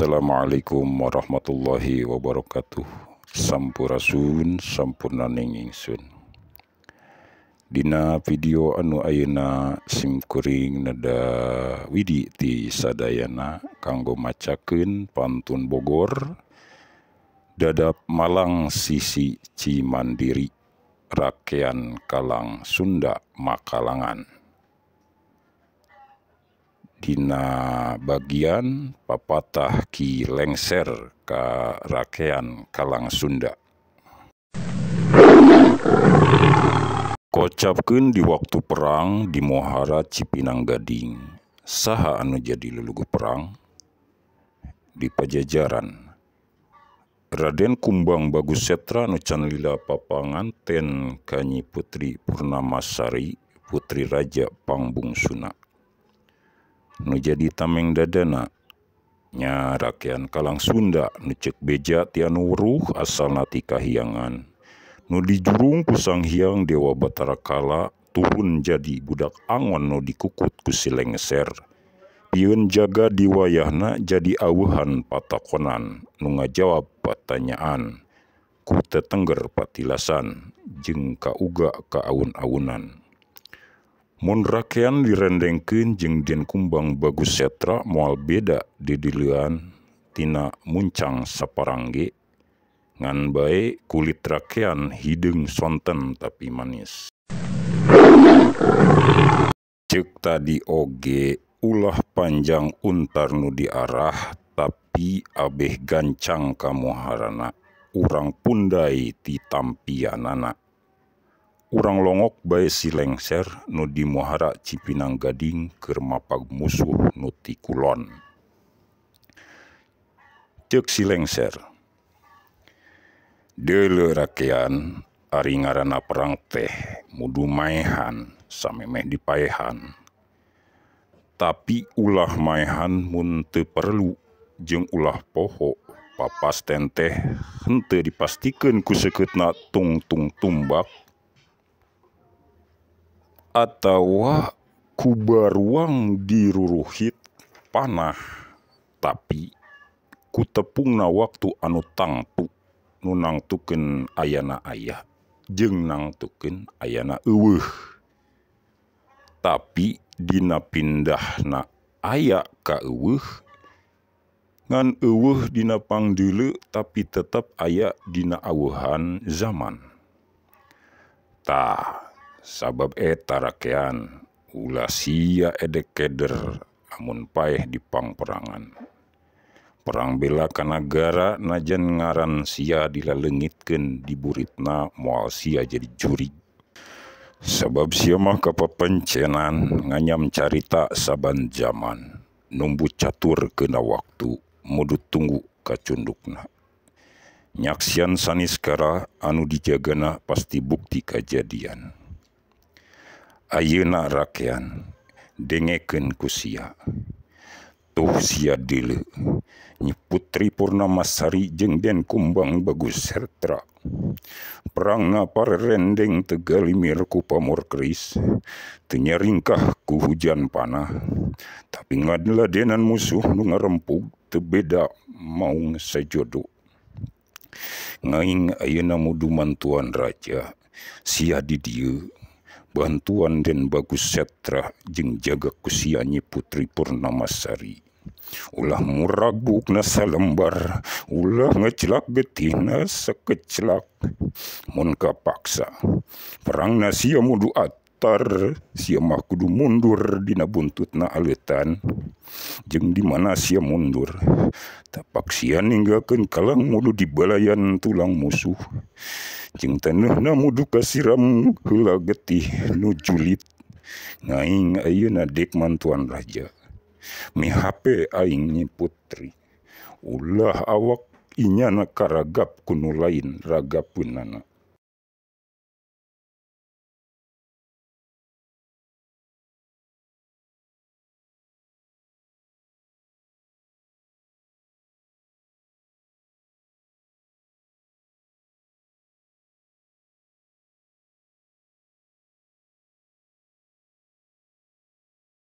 Assalamualaikum warahmatullahi wabarakatuh. Sampurasun sampurnaning ingsun. Dina video anu ayeuna simkuring neda widi ti sadayana kanggo macakeun pantun Bogor dadap Malang sisi Cimandiri rakean Kalang Sunda Makalangan. Dina bagian papatah Ki Lengser ka rakean Kalang Sunda. Kocapkeun di waktu perang di Muhara Cipinang Gading. Saha anu jadi lulugu perang? Di Pajajaran. Raden Kumbang Bagus Setra nu can lila papanganten ka Nyi Putri Purnamasari, putri Raja Pangbungsuna. Nu jadi tameng dadana nya rakean Kalang Sunda nu ceuk beja ti anu weruh asalna ti kahiyangan. Nu dijurung ku Sang Hyang Dewa Batara Kala turun jadi budak angon nu dikukut ku si Lengser. Pieun jaga di wayahna jadi aweuhan patakonan nu ngajawab patanyaan ku tetengger patilasan jeung kauga ka awun-awunan. Mun rakean direndengkeun jeung Den Kumbang Bagus Setra moal beda didileuan tina muncang saparangge ngan bae kulit rakean hideung sonten tapi manis. Ceuk tadi oge ulah panjang untar nu diarah tapi abeh gancang ka muharana urang pundai ti tampianana. Urang longok bae si Lengser nu di Muhara Cipinang Gading keur mapag musuh nu ti kulon. Ceuk si Lengser, deuleu rakean ari ngaranna perang teh mudu maehan samemeh dipaehan. Tapi ulah maehan mun teu perlu jeung ulah poho papasten teh henteu dipastikeun ku seukeutna tungtung tumbak atawa ku baruang diruruhit panah, tapi ku tepungna waktu anu tangtu nu nangtukeun ayana aya jeung nangtukeun ayana eueuh. Tapi dina pindahna aya ka eueuh ngan eueuh dina pangdeuleu tapi tetep aya dina aweuhan zaman. Tah sabab eta rakean ulah sia edek keder amun paeh di pangperangan. Perang bela ka nagara najan ngaran sia dilaleungitkeun di buritna moal sia jadi jurig. Sabab sia mah kapapencenan nganyam carita saban jaman numbu catur keuna waktu mudu tunggu kacundukna. Nyaksian saniskara anu dijagana pasti bukti kajadian. Ayeuna rakean dengekeun ku sia. Tuh sia deuleu Nyi Putri Purnamasari jeung Den Kumbang Bagus Setra. Perangna parerendeng teu galimir ku pamor keris, teu nyaringkah ku hujan panah, tapi ngadiladenan musuh nu ngarempug teu beda maung sajodo. Ngaing ayeuna mudu mantuan raja sia di dieu. Bantuan Den Bagus Setra jeung jaga ku sia Nyi Putri Purnamasari. Ulah murag buukna salembar, ulah ngecelak getihna sakeclak. Mun kapaksa perangna sia mudu atar, sia mah kudu mundur dina buntutna aleutan. Jeung di mana sia mundur, tapak sia ninggalkeun kalang mudu dibalayan tulang musuh. Jeung taneuhna mudu kasiram heula getih nu julit. Ngaing ayeuna dek mantuan raja. Mihape aing Nyi Putri. Ulah awak inyana karagap ku nu lain ragapeunana.